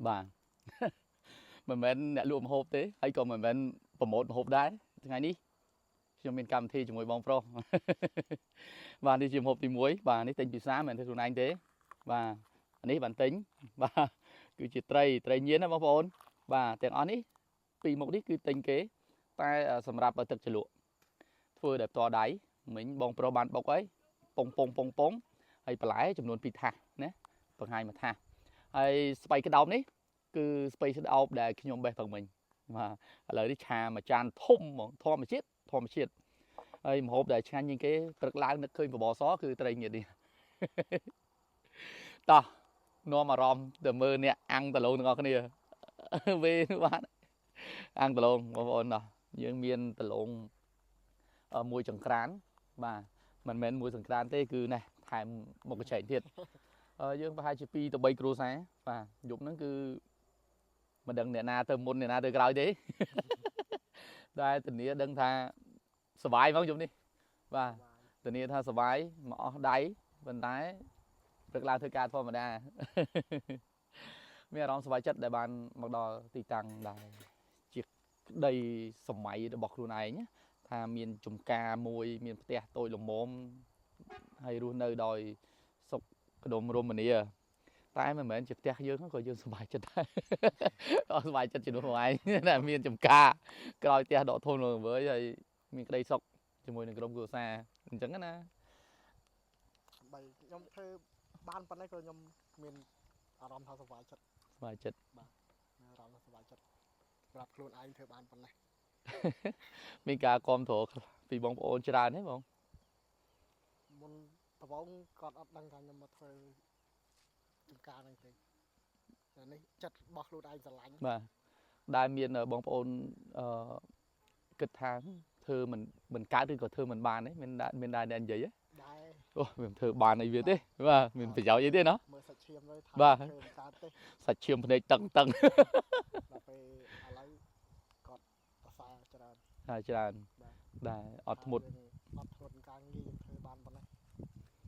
បាទមិនមែនអ្នកលក់ម្ហូបទេហើយក៏មិនមែនប្រម៉ូទម្ហូបដែរថ្ងៃនេះខ្ញុំមានកម្មវិធីជាមួយបងប្រុសបាទនេះជាម្ហូបទី1បាទនេះទិញពិសាមិនមែនធ្វើខ្លួនឯងទេបាទនេះបានទិញបាទគឺជាត្រីញៀនណាបងប្អូនបាទទាំងអស់នេះពីរមុខនេះគឺទិញគេតែសម្រាប់ទឹកជ្រលក់ធ្វើដោយផ្ទាល់ដៃមិញបងប្រុសបានបុកហើយពងពងពងពងហើយបន្លែចំនួន2ថាសណាបង្ហាញមួយថាសហើយស្បៃក្តោបនេះគឺស្បៃក្តោបដែលខ្ញុំបេះព្រឹកមិញបាទឥឡូវនេះឆាមួយចានធំហ្មងធម្មជាតិធម្មជាតិហើយម្ហូបដែលឆ្ងាញ់ជាងគេព្រឹកឡើងនឹកឃើញបបរសគឺត្រីងៀតនេះតោះនាំអារម្មណ៍ទៅមើលអ្នកអាំងដលងទាំងអស់គ្នាវេបាទអាំងដលងបងប្អូនណោះយើងមានដលងមួយចង្ក្រានបាទមិនមែនមួយសង្ក្រានទេគឺនេះថែមមុខកញ្ចែកទៀតយើងប្រហែលជា2ទៅ3គ្រួសារបាទយប់ហ្នឹងគឺមិនដឹងអ្នកណាទៅមុនអ្នកណាទៅក្រោយទេតែធានាដឹងថាសบายហ្មងយប់នេះបាទធានាថាសบายមកអស់ដៃប៉ុន្តែព្រឹកឡើងធ្វើការធម្មតាមានអារម្មណ៍សប្បាយចិត្តដែលបានមកដល់ទីតាំងដែលជាក្តីសម័យរបស់ខ្លួនឯងថាមានចំការមួយមានផ្ទះតូចល្មមហើយរស់នៅដោយសុខដុមរមនាតែមិនមែនជាផ្ទះយើងក៏យើងសប្បាយចិត្តដែរអត់សប្បាយចិត្តជំនួសខ្លួនឯងដែលមានចំការក្រោយផ្ទះដកធំឡើងវើយហើយមានក្តីសុខជាមួយនឹងក្រុមគ្រួសារអញ្ចឹងណាបីខ្ញុំធ្វើបានប៉ុណ្ណេះក៏ខ្ញុំមានអារម្មណ៍ថាសប្បាយចិត្តសប្បាយចិត្តបាទមានអារម្មណ៍ថាសប្បាយចិត្តសម្រាប់ខ្លួនឯងធ្វើបានប៉ុណ្ណេះមានការគាំទ្រពីបងប្អូនច្រើនទេបងមុនដំបូងគាត់អត់ដឹងថាខ្ញុំមកធ្វើចំការហ្នឹងទេតែនេះចិត្តរបស់ខ្លួនឯងស្រឡាញ់បាទដែលមានបងប្អូនគិតថាធ្វើមិនកើតឬក៏ធ្វើមិនបានទេមានដែរអ្នកនិយាយទេដែរអូវាធ្វើបានអីវាទេបាទមានប្រយោជន៍អីទេណោះមើលសាច់ឈាមទៅថាធ្វើមិនកើតទេសាច់ឈាមភ្នែកតឹងតឹងដល់ពេលឥឡូវគាត់សរសើរច្រើនហើយច្រើនដែរអត់ធ្មត់អត់ធ្មត់ការងារយើងធ្វើបានប៉ុណ្ណេះ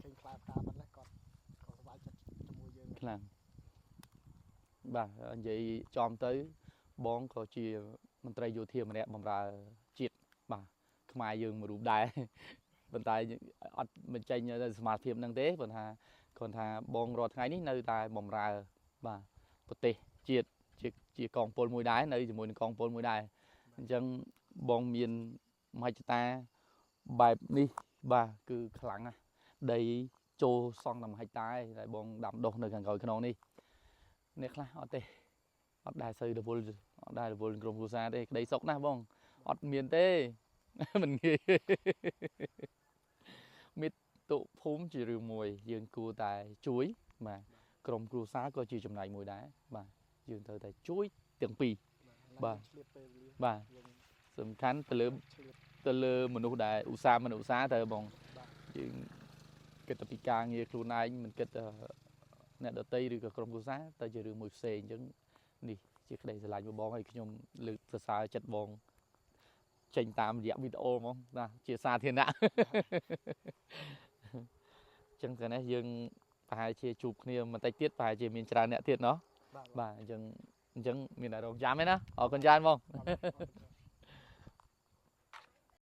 ឃើញខ្លែផ្កាប៉ុណ្ណេះគាត់ក៏សប្បាយចិត្តជាមួយយើងខ្លាំងបាទនិយាយចំទៅបងក៏ជាមន្ត្រីយោធាម្នាក់បម្រើជាតិបាទខ្មែរយើងមួយរូបដែរប៉ុន្តែអត់បញ្ចេញសមាធិហ្នឹងទេប៉ុន្តែគាត់ថាបងរាល់ថ្ងៃនេះនៅតែបម្រើបាទប្រទេសជាតិជាកងពលមួយដែរនៅជាមួយនឹងកងពលមួយដែរអញ្ចឹងបងមានមហិច្ឆតាបែបនេះបាទគឺខ្លាំងណាស់ដីចូលសង់តែមហិច្ឆតាឯងតែបងដាំដុះនៅខាងក្រោយខ្នងនេះអ្នកខ្លះអត់ទេអត់ដែរសូវរវល់អត់ដែររវល់ក្រុមគ្រួសារទេក្តីសុខណាស់បងអត់មានទេមិនងាយមិត្តភូមិជារឿងមួយយើងគួរតែជួយបាទក្រុមគ្រួសារក៏ជាចំណែកមួយដែរបាទយើងត្រូវតែជួយទាំងពីរបាទបាទសំខាន់ទៅលើមនុស្សដែលឧស្សាហ៍មិនឧស្សាហ៍ទៅបងយើងគិតតែពីការងារខ្លួនឯងមិនគិតអ្នកដទៃឬក៏ក្រុមគ្រួសារទៅជារឿងមួយផ្សេងអញ្ចឹងនេះជាក្តីស្រឡាញ់របស់បងហើយខ្ញុំលើកសរសើរចិត្តបងចេញតាមរយៈវីដេអូហ្មងណាជាសាធារណៈអញ្ចឹងកាលនេះយើងប្រហែលជាជួបគ្នាបន្តិចទៀតប្រហែលជាមានច្រើនអ្នកទៀតណោះបាទអញ្ចឹងមានតែរងចាំឯណាអរគុណច្រើនបង